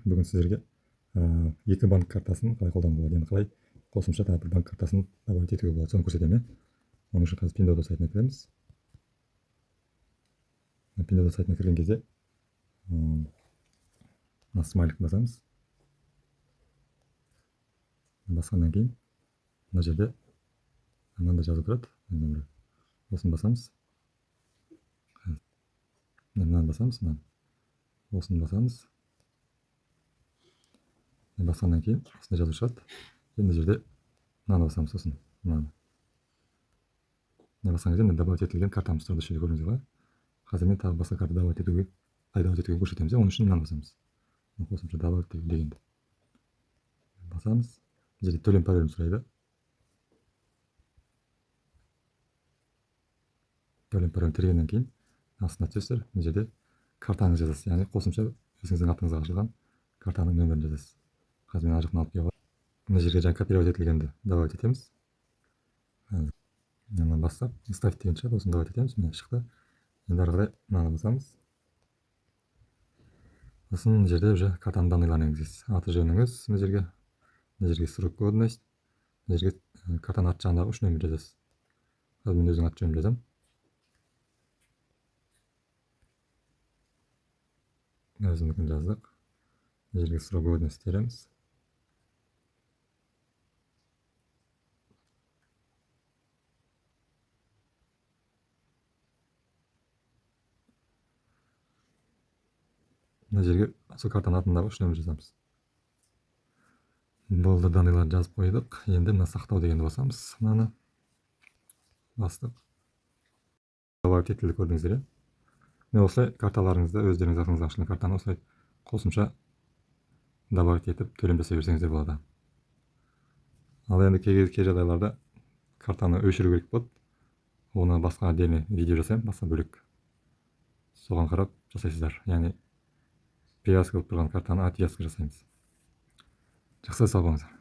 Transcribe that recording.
Бүгін сіздерге екі банк картасын қалай қолдануға болады, яғни қалай қосымша тағы бір банк картасын добавить етуге болады, соны көрсетемін, иә. Оның үшін қазір Пиндуодуо сайтына кіреміз. Пиндуодуо сайтына кірген кезде мына смайлик басамыз. Басқаннан кейін мына жерде мынандай жазу тұрады, осыны басамыз. Мынаны басамыз, мынаны, осыны басамыз. Басқаннан кейін осындай жазу шығады. Енді мына жерде мынаны басамыз, сосын мынаны. Мына басқан кезде мына добавить етілген картамыз тұрады осы жерде, көрдіңіздер ғой. Қазір мен тағы басқа карта добавить етуге, қалай добавить етуге көрсетеміз, иә. Оның үшін мынаны басамыз, қосымша добавить дегенді басамыз. Бұл жерде төлем паролін сұрайды. Төлем паролін тергеннен кейін астына түсесіздер. Мына жерде картаңызды жазасыз, яғни қосымша өзіңіздің атыңызға ашылған картаның нөмірін жазасыз. Қазір мен ар жақтан алып келіп, мына жерге жаңа копировать етілгенді добавить етеміз. Мынаны бастап вставить деген шығады, осыны добавить етеміз. Міне, шықты. Енді ары қарай мынаны басамыз. Сосын мына жерде уже картаның данныйларын енгізесіз. Аты жөніңіз мына жерге, мына жерге срок годность, мына жерге картаның арт жағындағы үш нөмір жазасыз. Қазір мен өзімнің аты жөнімді жазамын. Өзімдікін жаздық. Мына жерге срок годность тереміз. Мына жерге сол картаның атындағы үш нөмір жазамыз. Болды, данныйларды жазып қойдық. Енді мына сақтау дегенді басамыз. Мынаны бастық. Добавить етілді, көрдіңіздер, иә? Міне, осылай карталарыңызды, өздеріңіз атыңызға ашылған картаны осылай қосымша добавить етіп төлем жасай берсеңіздер болады. Ал енді кей жағдайларда картаны өшіру керек болады. Оны басқа отдельный видео жасаймын, басқа бөлек. Соған қарап жасайсыздар. Яғни привязка болып тұрған картаны отвязка жасаймыз. Жақсы, сау болыңыздар.